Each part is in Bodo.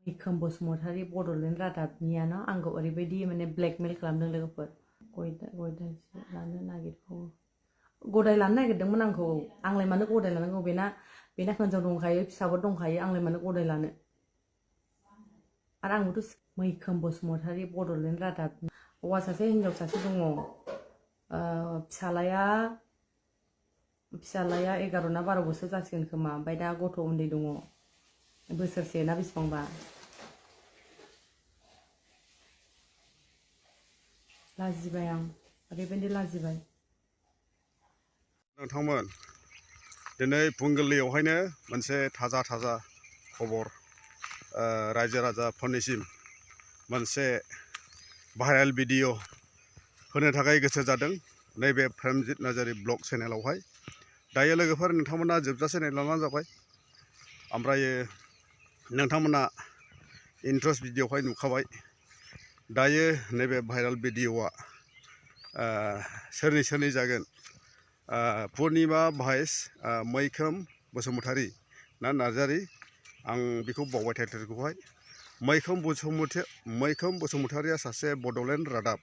मैखोम बसुमतारी बड'लेण्ड रादाबनियानो आंखौ ओरैबायदि माने ब्लेकमेल खालामदों लोगोफोर गदाय लानो नागिरबावो गदाय लानो नागिरदोंमोन आंखौ आंलाय मानो गदाय लानांगौ बेना हिनजाव दंखायो फिसाबो दंखायो आंलाय मानो गदाय लानो आरो आंबोथ' मैखोम बसुमतारी बड'लेण्ड रादाब हौवा सासे हिनजाव सासे दङ फिसालाया 11 ना 12 बोसोर जासिगोन खोमा ओमफ्राय दा गथ' उन्दै दङ बोसोरसे ना बेसेबांबा लाजिबाय आं ओरैबायदि लाजिबाय नोंथांमोन दिनै फुंबिलियावहायनो मोनसे थाजा खबर रायजो राजाफोरनिसिम मोनसे भाइरेल भिडिअ होनो थाखाय गोसो जादों नैबे प्रेमजित नार्जारी ब्लग चेनेलावहाय दायो लोगोफोर नोंथांमोना जोबजासे नायलांबानो जाबाय ओमफ्राय नोंथांमोना इन्ट्रेस्ट भिडिअआवहाय नुखाबाय दायो नैबे भाइरेल भिडिअआ सोरनि जागोन पुर्निमा भाइस मैखोम बसुमतारी ना नार्जारी आं बेखौ बावबाय टाइटेलखौहाय मैखोम बसुमतारिया सासे बड'लेण्ड रादाब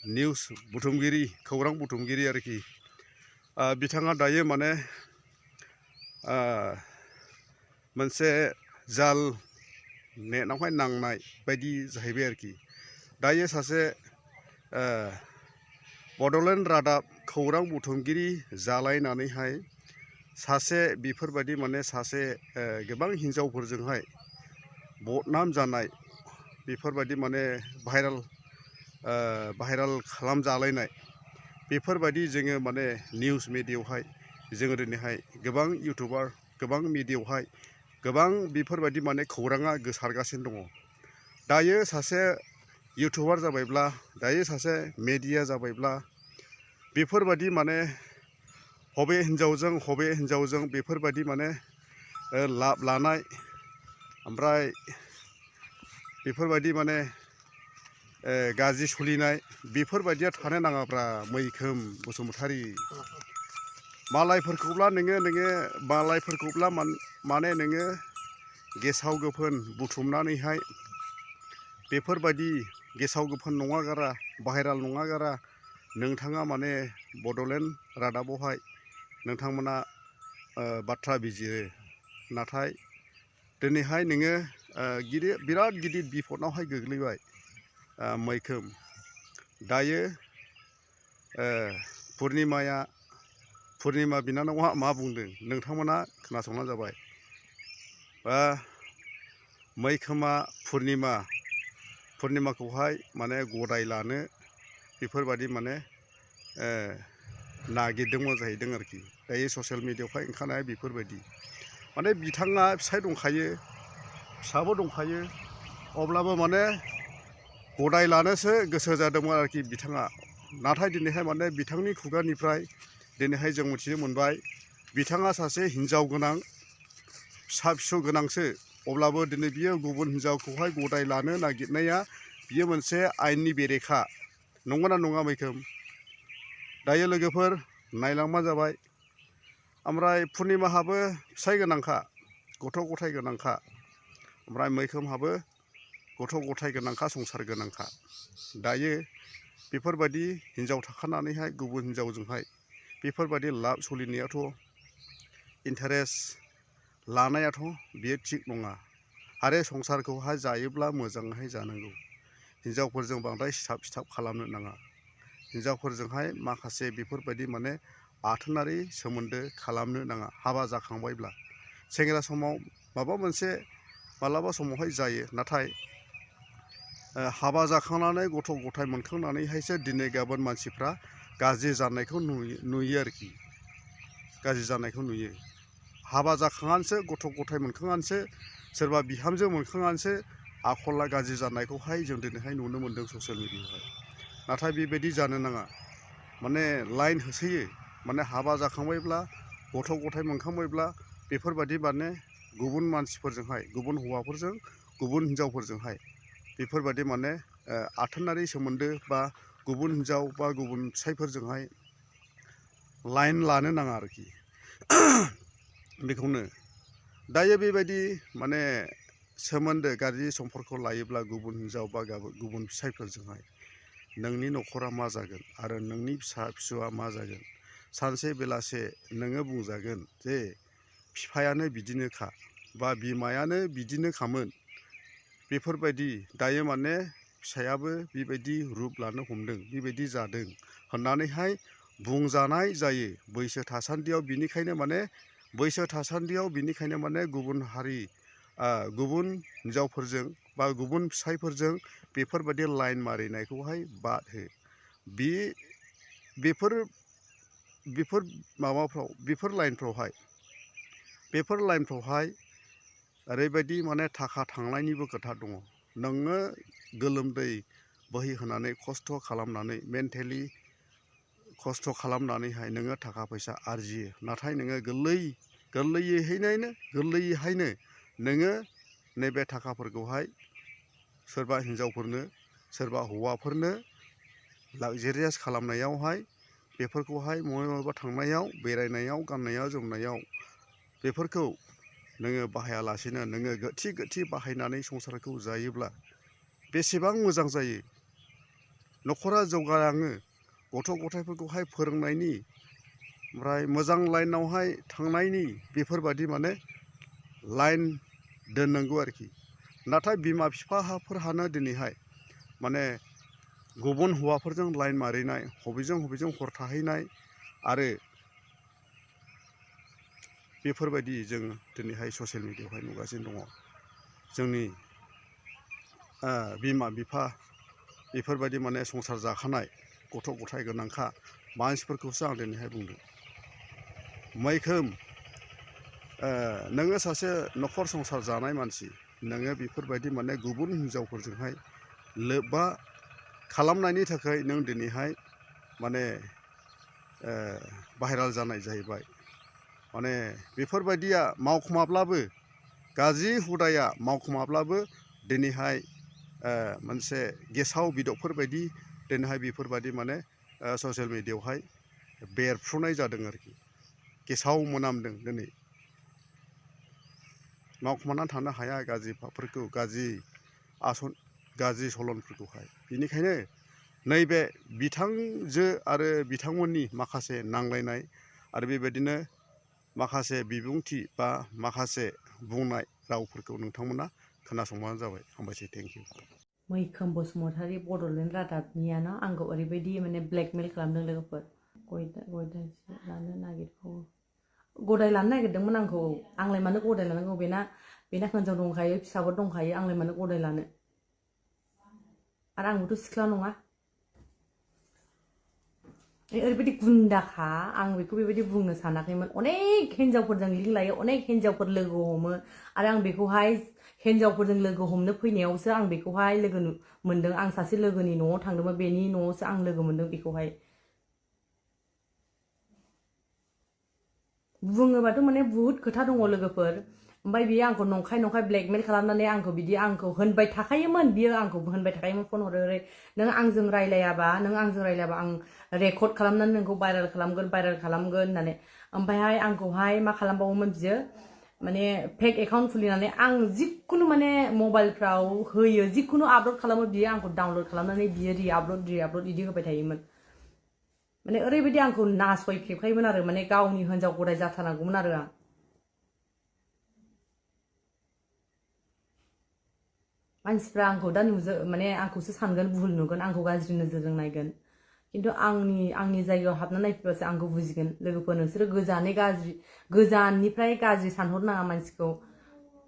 निउस बुथुमगिरि खौरां बुथुमगिरि आरोखि बिथाङा दायो माने मोनसे जाल नेटआवहाय नांनाय बायदि जाहैबाय आरोखि दायो सासे बड'लेण्ड रादाब खौरां बुथुमगिरि जालायनानैहाय सासे बेफोरबायदि माने सासे गोबां हिनजावफोरजोंहाय बदनाम जानाय बेफोरबायदि माने भाइरेल खालामजालायनाय बेफोरबायदि जोङो माने निउस मिडियायावहाय जोङो दिनैहाय गोबां इउटुबार गोबां मिडियायावहाय गोबां बेफोरबायदि माने खौराङा गोसारगासिनो दङ दायो सासे इउटुबार जाबायब्ला दायो सासे मेडिया जाबायब्ला बेफोरबायदि माने हबे हिनजावजों बेफोरबायदि माने लाब लानाय ओमफ्राय बेफोरबायदि माने गाज्रि सोलिनाय बेफोरबायदिया थानो नाङाब्रा मैखोम बसुमतारी मालायफोरखौब्ला माने नोङो गेसाव गोफोन बुथुमनानैहाय बेफोरबायदि गेसाव गोफोन नङागारा भाइरेल नङागारा नोंथाङा माने बड'लेण्ड रादाबावहाय नोंथांमोना बाथ्रा बिजिरो नाथाय दिनैहाय नोङो बिराद गिदिर बिपदआवहाय गोग्लैबाय मैखोम दायो पुर्निमा बिनानावा मा बुंदों नोंथांमोना खोनासंनानै जाबाय मैखोमा पुर्निमाखौहाय माने गदाय लानो बेफोरबायदि माने नागिरदोंमोन जाहैदों आरोखि दायो ससियेल मिडियायावहाय ओंखारनाय बेफोरबायदि माने बिथाङा फिसाय दंखायो फिसाबो दंखायो अब्लाबो माने गदाय लानोसो गोसो जादोंमोन आरोखि बिथाङा नाथाय दिनैहाय माने बिथांनि खुगानिफ्राय दिनैहाय जों मिथिनो मोनबाय बिथाङा सासे हिनजाव गोनां फिसा फिसौ गोनांसो अब्लाबो दिनै बियो गुबुन हिनजावखौहाय गदाय लानो नागिरनाया बियो मोनसे आयेननि बेरेखा नंगौना नङा मैखोम दायो लोगोफोर नायलांबानो जाबाय ओमफ्राय पुर्निमाहाबो फिसाय गोनांखा गथ' गथाय गोनांखा ओमफ्राय मैखोमहाबो गथ' गथाय गोनांखा संसार गोनांखा दायो बेफोरबायदि हिनजाव थाखानानैहाय गुबुन हिनजावजोंहाय बेफोरबायदि लाब सोलिनायाथ' इन्टारेस्ट लानायाथ' बियो थिग नङा आरो संसारखौहाय जायोब्ला मोजाङैहाय जानांगौ हिनजावफोरजों बांद्राय सिथाब खालामनो नाङा हिनजावफोरजोंहाय माखासे बेफोरबायदि माने आथोनारि सोमोन्दो खालामनो नाङा हाबा जाखांबायब्ला सेंग्रा समाव मालाबा समावहाय जायो नाथाय हाबा जाखांनानै गथ' गथाय मोनखांनानैहायसो दिनै गाबोन मानसिफ्रा गाज्रि जानायखौ नुयो आरोखि गाज्रि जानायखौ नुयो हाबा जाखांनानैसो गथ' गथाय मोनखांनानैसो सोरबा बिहामजो मोनखांनानैसो आखला गाज्रि जानायखौहाय जों दिनैहाय नुनो मोन्दों ससियेल मिडियायावहाय नाथाय बेबायदि जानो नाङा माने लाइन होसोयो माने हाबा जाखांबायब्ला गथ' गथाय मोनखांबायब्ला बेफोरबायदि माने गुबुन मानसिफोरजोंहाय गुबुन हौवाफोरजों गुबुन हिनजावफोरजोंहाय बेफोरबायदि माने आथोनारि सोमोन्दो बा गुबुन हिनजाव बा गुबुन फिसायफोरजोंहाय लाइन लानो नाङा आरोखि बेखौनो दायो बेबायदि माने सोमोन्दो गाज्रि सम्पर्क लायोब्ला गुबुन हिनजाव बा गुबुन फिसायफोरजोंहाय नोंनि न'खरा मा जागोन आरो नोंनि फिसा फिसौआ मा जागोन सानसे बेलासे नोङो बुंजागोन जे बिफायानो बिदिनोखा बा बिमायानो बिदिनोखामोन बेफोरबायदि दायो माने फिसायाबो बेबायदि रुप लानो हमदों बेबायदि जादों होननानैहाय बुंजानाय जायो बैसो थासान्दियाव बिनिखायनो माने गुबुन हारि गुबुन हिनजावफोरजों बा गुबुन फिसायफोरजों बेफोरबायदि लाइन मारिनायखौहाय बाद हो बेफोर लाइनफ्रावहाय ओरैबायदि माने थाखा थांनायनिबो खोथा दङ नोङो गोलोमदै बोहैहोनानै खस्थ' खालामनानै मेन्टेलि खस्थ' खालामनानैहाय नोङो थाखा फैसा आरजियो नाथाय नोङो गोरलैयैहायनो नोङो नैबे थाखाफोरखौहाय सोरबा हिनजावफोरनो सोरबा हौवाफोरनो लाक्जारियास खालामनायावहाय बेफोरखौहाय बबेबा थांनायाव बेरायनायाव गाननायाव जोमनायाव बेफोरखौ नोङो बाहायालासेनो नोङो गोथि बाहायनानै संसारखौ जायोब्ला बेसेबां मोजां जायो न'खरा जौगालाङो गथ' गथायफोरखौहाय फोरोंनायनि ओमफ्राय मोजां लाइनावहाय थांनायनि बेफोरबायदि माने लाइन दोननांगौ आरोखि नाथाय बिमा बिफाफोरहानो दिनैहाय माने गुबुन हौवाफोरजों लाइन मारिनाय हबेजों हर थाहैनाय आरो बेफोरबायदि जों दिनैहाय ससियेल मिडियायावहाय नुगासिनो दङ जोंनि बिमा बिफा बेफोरबायदि माने संसार जाखानाय गथ' गथाय गोनांखा मानसिफोरखौसो आं दिनैहाय बुंदों मैखोम नोङो सासे न'खर संसार जानाय मानसि नोङो बेफोरबायदि माने गुबुन हिनजावफोरजोंहाय लोब्बा खालामनायनि थाखाय नों दिनैहाय माने भाइराल जानाय जाहैबाय माने बेफोरबायदिया मावखुमाब्लाबो गाज्रि हुदाया मावखुमाब्लाबो दिनैहाय मोनसे गेसाव बिदकफोरबायदि दिनैहाय बेफोरबायदि माने ससियेल मिडियायावहाय बेरफ्रुनाय जादों आरोखि गेसाव मोनामदों दिनै मावखुमानानै थानो हाया गाज्रि पापफोरखौ गाज्रि सलनफोरखौहाय बेनिखायनो नैबे बिथांजो आरो बिथांमोननि माखासे नांलायनाय आरो बेबायदिनो माखासे बिबुंथि बा माखासे बुंनाय रावफोरखौ नोंथांमोना खोनासंबानो जाबाय हामबायसै थेंक इउ मैखोम बसुमतारी बड'लेण्ड रादाबनियानो आंखौ ओरैबायदि माने ब्लेकमेल खालामदों लोगोफोर गदाय लानो नागिरदोंमोन आंखौ आंलाय मानो गदाय लानांगौ बेना हिनजाव दंखायो फिसाफोर दंखायो आंलाय मानो गदाय लानो आरो आंबोथ' सिख्ला नङा ओरैबायदि गुन्दाखा आं बेखौ बेबायदि बुंनो सानाखैमोन अनेक हिनजावफोरजों लिंक लायो अनेक हिनजावफोर लोगो हमो आरो आं बेखौहाय हिनजावफोरजों लोगो हमनो फैनायावसो आं बेखौहाय लोगो मोनदों आं सासे लोगोनि न'आव थांदोंमोन बेनि न'आवसो आं लोगो मोनदों बेखौहाय बुङोबाथ' माने बुहुत खोथा दङ लोगोफोर ओमफ्राय बियो आंखौ नंखाय ब्लेकमेल खालामनानै आंखौ होनबाय थाखायोमोन बियो आंखौ होनबाय थाखायोमोन फन हरै नों आंजों रायलायाबा आं रेकर्ड खालामनानै नोंखौ भाइराल खालामगोन होननानै ओमफ्रायहाय आंखौहाय मा खालामबावोमोन बियो माने फेक एकाउन्ट खुलिनानै आं जिखुनु माने मबाइलफ्राव होयो जिखुनु आपल'ड खालामो बियो आंखौ डाउनल'ड खालामनानै बियो रिआपल'ड बिदि होबाय थायोमोन माने ओरैबायदि आंखौ नासयखेबखायोमोन आरो माने गावनि हिनजाव गदाय जाथारनांगौमोन आरो आं मानसिफ्रा आंखौ दा माने आंखौसो सानगोन भुल नुगोन आंखौ गाज्रि नोजोरजों नायगोन खिन्थु आंनि जायगायाव हाबना नायफैबासो आंखौ बुजिगोन लोगोफोर नोंसोरो गोजाननिफ्राय गाज्रि सानहरनाङा मानसिखौ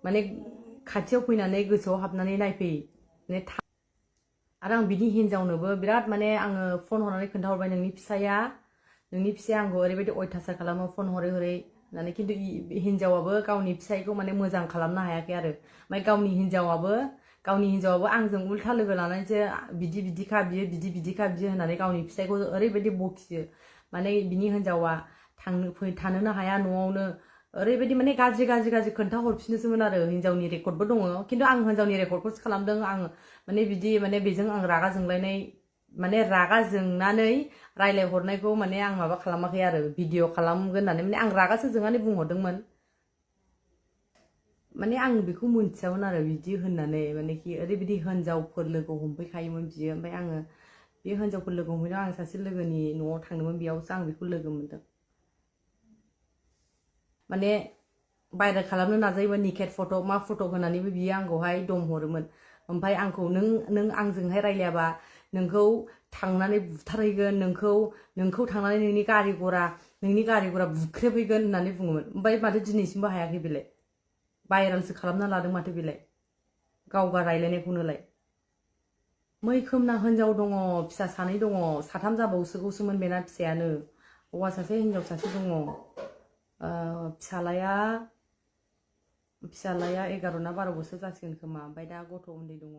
माने खाथियाव फैनानै गोसोआव हाबनानै नायफै माने आरो आं बिदि हिनजावनोबो बिराद माने आङो फन हरनानै खोन्थाहरबाय नोंनि फिसाया आंखौ ओरैबायदि अयथासार खालामो फन हरै होननानै खिन्थु हिनजावाबो गावनि फिसायखौ माने मोजां खालामनो हायाखै आरो ओमफ्राय गावनि हिनजावाबो आंजों उल्था लोगो लानानैसो बिदिखा बियो होननानै गावनि फिसायखौ ओरैबायदि बखियो माने बिनि हिनजावा थानोनो हाया न'आवनो ओरैबायदि माने गाज्रि खोन्था हरफिनोसोमोन आरो हिनजावनि रेकर्डबो दङ खिन्थु आं हिनजावनि रेकर्डखौसो खालामदों आं माने बेजों आं रागा जोंलायनाय माने रागा जोंनानै रायलायहरनायखौ माने आं माबा खालामाखै आरो भिडिअ खालामगोन होननानै माने आं रागासो जोंनानै बुंहरदोंमोन माने आं बेखौ मोनथियामोन आरो बिदि होननानै मानेखि ओरैबायदि हिनजावफोर लोगो हमफैखायोमोन बियो ओमफ्राय आङो बे हिनजावफोर लोगो हमफैनायाव आं सासे लोगोनि न'आव थांदोंमोन बेयावसो आं बेखौ लोगो मोनदों माने भाइरेल खालामनो नाजायोमोन निकेट फट' मा फट' होनानैबो बियो आंखौहाय दम हरोमोन ओमफ्राय आंखौ नों आंजोंहाय रायलायाबा नोंखौ थांनानै बुथारहैगोन नोंखौ थांनानै नोंनि गारि गरा बुख्रेबहैगोन होननानै बुङोमोन ओमफ्राय माथो दिनैसिमबो हायाखै बेलाय भाइरेलसो खालामना लादों माथो बेलाय गावगा रायलायनायखौनोलाय मैखोमना हिनजाव दङ फिसा सानै दङ साथाम जाबावसोगौसोमोन बेना फिसायानो हौवा सासे हिनजाव सासे दङ फिसालाया 11 ना 12 बोसोर जासिगोन खोमा ओमफ्राय दा गथ' उन्दै दङ